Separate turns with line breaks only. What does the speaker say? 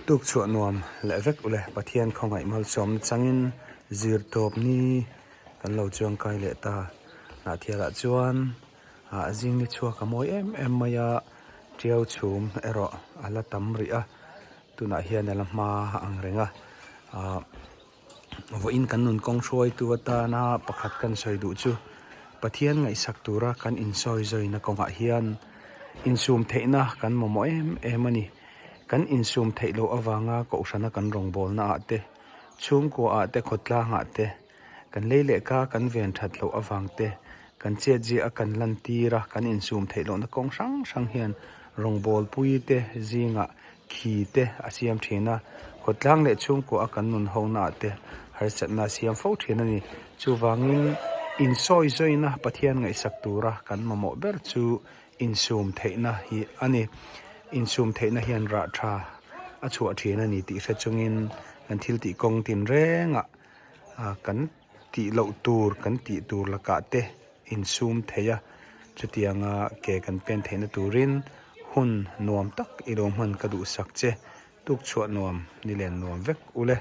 Tuk chhuah nuam leh vek ule Pathian khawngaih malsawmna changin zir tawp ni kan lo chuang kai leh ta. Hnahthialah chuan ah zing ni chhuak a mawi em em mai a, tiau chhum erawh a la tam rih a, tunah hian a la hma ang reng a. Ah vawiin kan nun kawng hruaitu atana pakhat kan sawi duh chu Pathian ngaihsak tura kan insawi zawina kawngah hian insum theihna kan mamawh em em a ni. Kan insum theih loh avanga kohhrana kan rawngbawlna ah te, chhungkua ah te, khawtlang ah te, kan lei leh ka kan ven that loh avang te, kan chetziah a kan lan tir a, kan insum theih lohna kawng hrang hrang hian rawngbawlpui te zingah khi te a siam thin a, khawtlang leh chhungkua a kan nun ho na ah te harsatna a siam fo thin a ni. Chuvangin insawi zawina Pathian ngaihsak tura kan mamawh ber chu Insum theihna hi a ni. Insum theihna hian rah tha a chhuah thin a ni tih hre chungin kan thil tih kawng tinrengah kan tih loh tur kan tih tur lakah te insum thei a, chutianga ke kan pen theihna turin hun nuam tak i lo hman ka duhsak che. Tuk chhuah nuam, ni len nuam vek ule.